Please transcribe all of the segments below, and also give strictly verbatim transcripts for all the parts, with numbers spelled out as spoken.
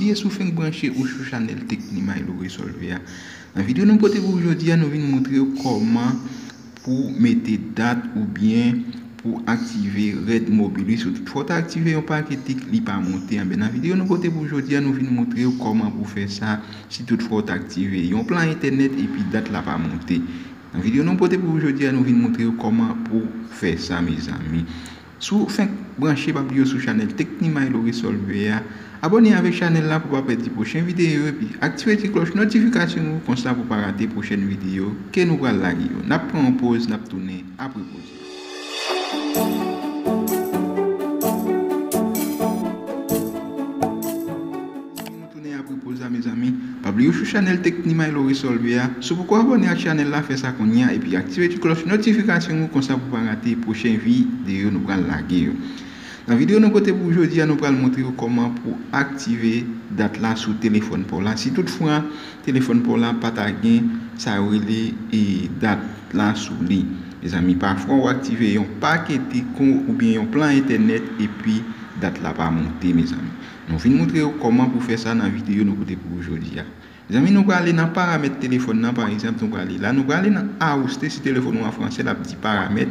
Ye sou fenk branche ou sou chanèl Tecni Milo Resolve a. Nan videyo nou pote pou ou jodi a, nou vin montre w kòman pou mete dat oubyen pou aktive Red Mobile. Wi, si w toutfwa w ta aktive yon pake tik, li pa monte. Anben, nan videyo nou pote pou ou jodi a, nou vin montre w kòman pou fè sa si toutfwa w ta aktive yon plan entènèt epi dat la pa monte. Nan videyo nou pote pou ou jodi a, nou vin montre w kòman pou fè sa, mezanmi. Si w fenk branche, pa bliye w sou chanèl Tecni Milo Resolve a. Abòne avèk chanèl la pou w pa pèdi pwochen videyo epi aktive ti klòch notifikasyon ou, konsa pou w pa rate pwochèn videyo ke nou pral lage yo. N ap pran yon poz, n ap tounen apre poz la. Nou tounen apre poz la, mezanmi. Pa bliye w sou chanèl Tecni Milo Resolve a. Si w poko abòne ak chanèl la, fè sa kounye a epi aktive ti klòch notifikasyon ou, konsa pou w pa rate pwochen videyo nou pral lage yo. Nan videyo nou pote pou ou jodi a, nou pral montre w kòman pou aktive dat la sou telefòn pa w la. Si toutfwa telefòn pa w la pa ta gen sa yo rele, e, dat la sou li, mezanmi, pafwa w aktive yon pake tik ou oubyen yon plan entènèt epi dat la pa monte, mezanmi. Nou vin montre w kòman pou fè sa nan videyo nou pote pou ou jodi a. Mezanmi, nou prale nan paramèt telefòn nan, pa egzanp, nou prale la, nou prale nan ajuste, si telefòn ou an franse, l ap di paramèt.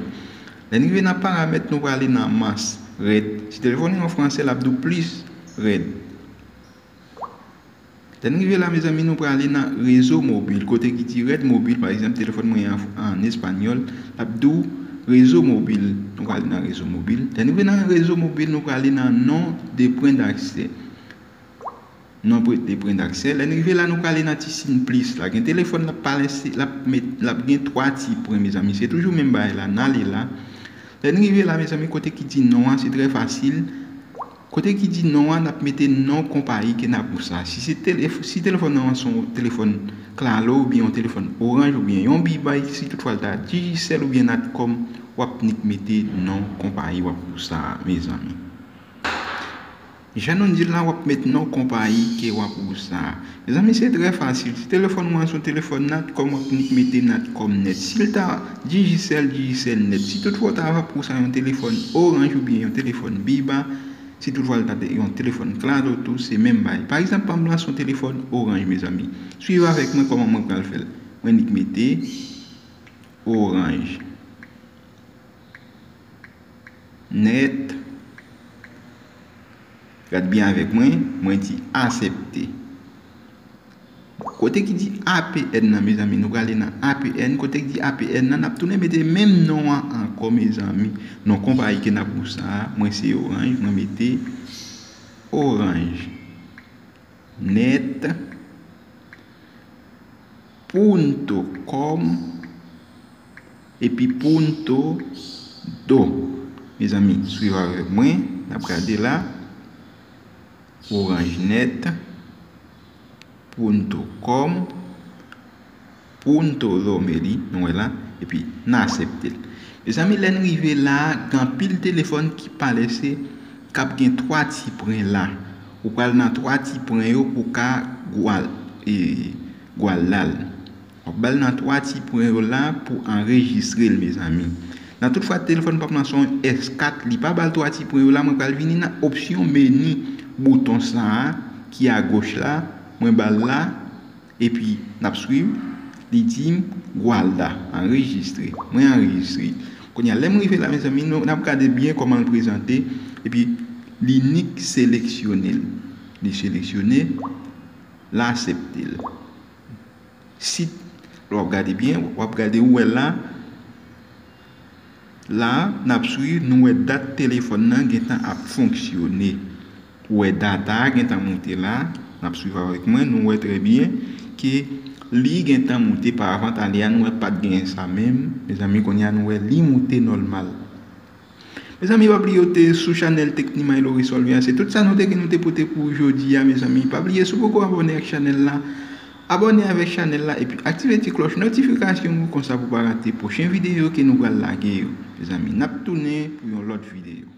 Lè n rive nan paramèt, nou prale nan mas red. Si telefòn ou an franse, l ap di w plis red. Lè n rive la, mezanmi, nou prale nan rezo mobil, kote ki di red mobil, pa egzanp, telefòn mwen an, an espanyòl, l ap di w rezo mobil. Nou prale nan rezo mobil. Lè n rive nan rezo mobil, nou prale nan non de pwen daksè. Non pre-, de pwen daksè. Lè n rive la, nou prale nan ti siy plis la. Gen telefòn l ap palese, l ap met, l ap gen twa ti pwen, mezanmi. Se toujou menm bagay la, n ale la. Lè n rive la, mezanmi, kote ki di non an, se trè fasil. Kote ki di non an, n ap mete non konpayi ke n ap usa. Si se tele-, si telefòn nan an se yon telefòn Claro oubyen yon telefòn Orange oubyen yon Biba, si toutfwa l ta Digicel oubyen Natcom, w ap nik mete non konpayi w ap usa a, mezanmi. Jan nou di l la, w ap met non konpayi ke w ap usa a. Mezanmi, se trè fasil. Si telefòn ou an se yon telefòn Natcom, w ap nik mete Natcom nèt. Si l ta Digicel, Digicel nèt. Si toutfwa w ta ap usa yon telefòn Orange oubyen yon telefòn Biba, si toutfwa l ta te-, yon telefòn Claro tou, se menm bagay. Pa egzanp, pa m lan se yon telefòn Orange, mezanmi. Swiv avèk mwen kòman mwen pral fè l. Mwen nik mete Orange. Nèt. Gad byen avèk mwen, mwen di aksepte. Kote ki di A P N nan, mezanmi, nou prale nan A P N. Kote ki di A P N nan, n ap tounen mete menm non an ankò, mezanmi. Non konpayi ke n ap usa a, mwen se Orange, mwen mete Orange. Nèt. Punto com. Epi punto do. Mezanmi, swiv avèk mwen. N ap gade la. Orange nèt. Punto com. Punto do, meli, nou wè la. Epi, n aksepte l. Mezanmi, lè n rive la, gen anpil telefòn ki palese k ap gen twa ti pwen la. Ou pral nan twa ti pwen yo pou w ka gwal, e, gwal la l. W ap ba l nan twa ti pwen yo la pou anrejistre l, mezanmi. Nan tout fwa telefòn pa m nan se yon S kat, li pa ba l twa ti pwen yo la, mwen pral vini nan opsyon meni bouton sa a ki agoch la, mwen ba l la, epi n ap swiv, li di m gwal la, anrejistre. Mwen anrejistre. Kounye a, lè m rive la, mezanmi, nou, n ap gade byen kòman l prezante, epi li nik seleksyone l. Li seleksyone, l aksepte l. Si w ap gade byen, w ap gade ou wè la, la, n ap swiv, nou wè dat telefòn nan gentan ap fonksyone. Ou wè data a gentan moute la, n ap swiv avèk mwen, nou wè trè byen ke li gentan moute pa avan talè a, nou wè pa t genyen sa menm. Mezanmi, kounye a nou wè li moute nòmal. Mezanmi, pa bliye w te sou chanèl Tecni Milo Resolve a. Se tout sa nou te gen nou te pote pou ou jodi a, mezanmi. Pa bliye, si w poko abòne ak chanèl la, abòne avèk chanèl la epi aktive ti klòch notifikasyon ou, konsa pou w pa rate pwochen videyo ke nou pral lage yo. Mezanmi, n ap tounen pou yon lòt videyo.